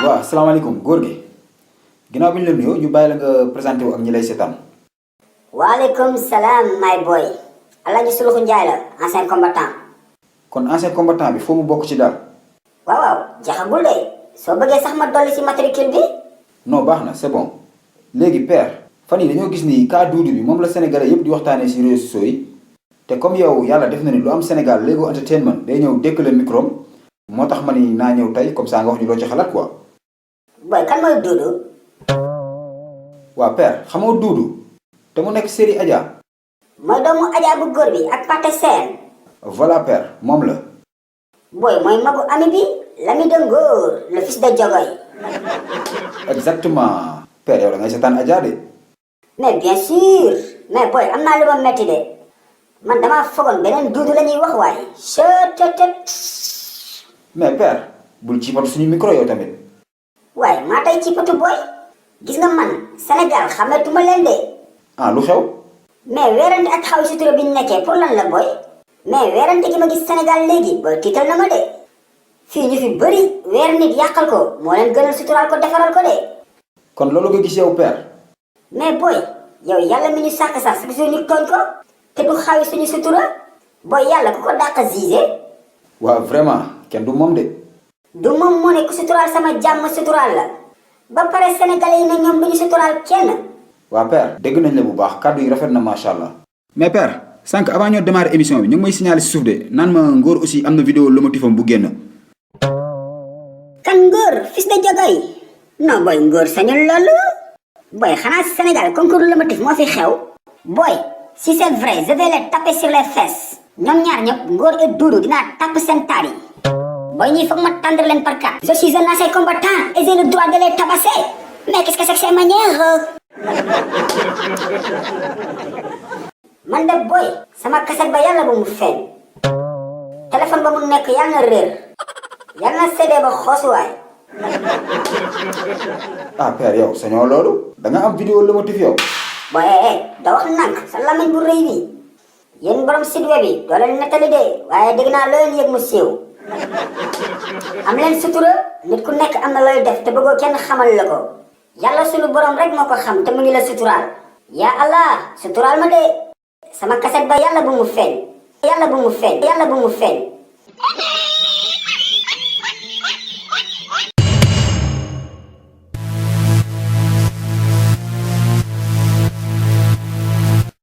waaw asalaamaaleykum góor gi ginnaaw bi ñu la nuyoo ñu bàyyi la nga présenté wu ak ñi lay seetaan. waaleykum salaam my boy Alaaji Suluxu Njaay la ancien combattant. kon ancien combattant bi foo mu bokk ci daal. waaw waaw jaxagul de soo bëggee sax ma dolli ci matricule bi. non baax na c'est bon léegi père fan yi dañoo gis ni cas Doudou bi moom la Sénégalais yëpp di waxtaanee ci réseaux sociaux yi te comme yow yàlla def na ni lu am Sénégal Lego Entertainment day ñëw dékk la micro moo tax ma ni naa ñëw tey comme ça nga wax ñu loo ci xalaat quoi. boy kan mooy Doudou. waa père xamoo Doudou te mu nekk série Adja. mooy doomu Adja bu góor bi ak Pathé Sène. voilà père moom la. boy mooy magu ami bi l'ami de Ngor le fils de Jogoy. exactement père yow da ngay seetaan Adja de. mais bien sûr mais boy am naa lu ma metti de man damaa fogoon beneen Doudou la ñuy wax waaye. mais père bul ci patu suñu micro yow tamit. waaye maa tey ci patu boy gis nga man Sénégal xamatuma leen de. ah lu xew. mais weerante ak xaw si tura bi ñu nekkee pour lan la boy. mais weerante gi ma gis Sénégal léegi boy tiital na ma de. fii ñu fi bëri weer nit yàqal ko moo leen gënal suturaal ko defaral ko de. kon loolu nga gis yow père. mais boy yow yàlla mi ñu sàkk sax chaque jour ñu tooñ ko te du xawi suñu sutura boy yàlla ku ko dàq zise. waaw vraiment kenn du moom de. du moom moo ne ku suturaal sama jàmm suturaal la ba pare sénégalais yi ne ñoom du ñu suturaal kenn. waa père dégg nañ la bu baax kàddu yi rafet na macha allah. mais père sànq avant ñoo démarrer émission bi ñu ngi may signaler si suuf de naan ma Ngor aussi am na vidéo lomotifam bu génn. kan Ngor fils de Jogoy non boy Ngor sañul loolu. boy xanaa Sénégal concours lomotif moo fi xew. boy si c'est vrai je vais les taper sur les fesses. ñoom ñaar ñëpp Ngor et Doudou dinaa tapp seen taar yi. boy ñii foog ma tendre leen par quatre. je suis un ancien combattant et j'ai le droit de les tabasser. mais qu'est-ce que c'est que ces manières. man de boy sama kaset ba yàlla bu mu feeñ. téléphone ba mu nekk yàlla na réer. yàlla na CD ba xoosuwaay. ah père yow sañoo loolu. da nga am vidéo lomotif yow. boy da wax nànk sa lamiñ bu rëy bi. yéen borom site web yi doo leen nettali de waaye dégg naa loo leen yëg mu siiw. am leen sutura nit ku nekk am na looy def te bëggoo kenn xamal la ko. yàlla sunu borom rek moo ko xam te mu ngi la suturaal. yaa allah suturaal ma de. sama kaset ba yàlla bu mu feeñ. yàlla bu mu feeñ. yàlla bu mu feeñ.